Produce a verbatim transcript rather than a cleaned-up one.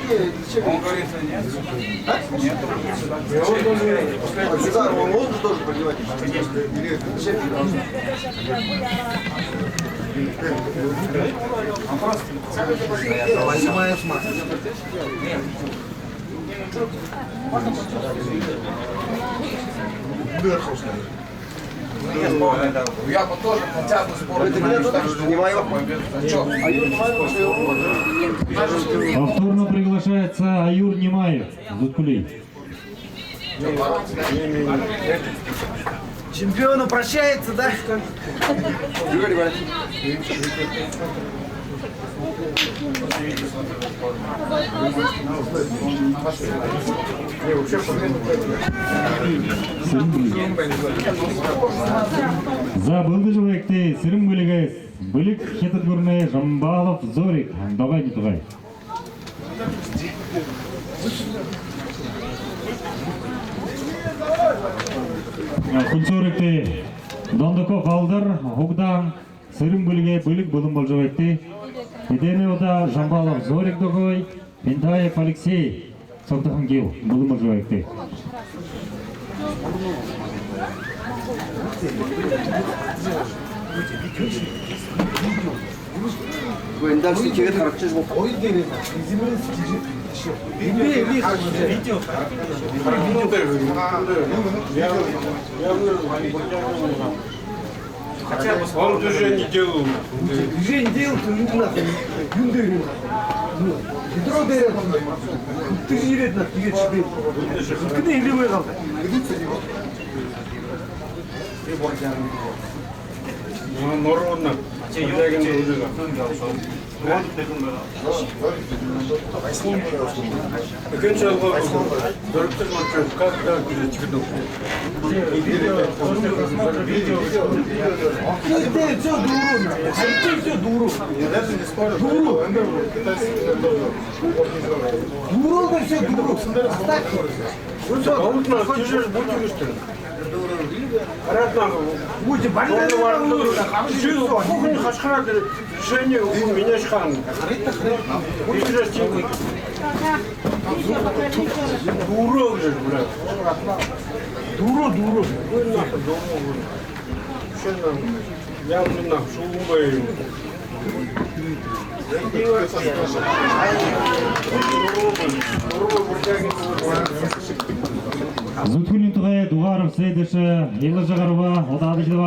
Он говорит, нет. А? Нет. И он тоже, а сюда он воздух тоже поднимать? Или зачем? Он просто... Я бы тоже хотя бы спорт. Это меня тоже занимаю. Чё? Повторно приглашается Аюр Нимаев. Зуткулий. Чемпиону прощается, да? За, бэлдэжэ байгты, Сэрэмбэлигэй бэлиг хитад гүрэнэй Жамбалов Зорик, Догой нютагай. Хүндэтэ һурагты, Дондоков Алдар, Һугдаан, Сэрэмбэлигэй бэлиг бэлэн боложо байгты. Эдэниие одоо Жамбалов Зорик, Догой, Пентаев Алексей, Согдохон Гил, бэлэн боложо байгты. Вы дальше тигээд харагча жабаа. Ой, дээрээ, изэмэрэн сэтижэ. Видео. Видео. Видео. Видео. Хотя бы он движение делал. Движение делал, то люди нахуй. Юун дээрээ. Ну, бедро дээрээ. Ты же не видно, ты же шибей. Куда или вы, главное? Нуургана. Эхэн шалгуу. Дөрөвтөөр мартаа, как так, тиигээд. Тэ, тэ, всё, дуруу. Тэ, всё, дуруу. Дуруу. Дуруу, тэ, всё, дуруу. А так, всё. Болотно, тиижэ будем, что ли? Обратно. Будем, больно. Чё, кухню хашхараад, решение у меня шхан. Будем же стенку. Дуруу же, блядь. Дуруу, дуруу. Вы нахуй дуруу, блядь. Вообще, нахуй. Явно нахуй шулбай. Зүдхэлиин тугай Дугаров Сэдэш илажа гараба, удаадажа лэ.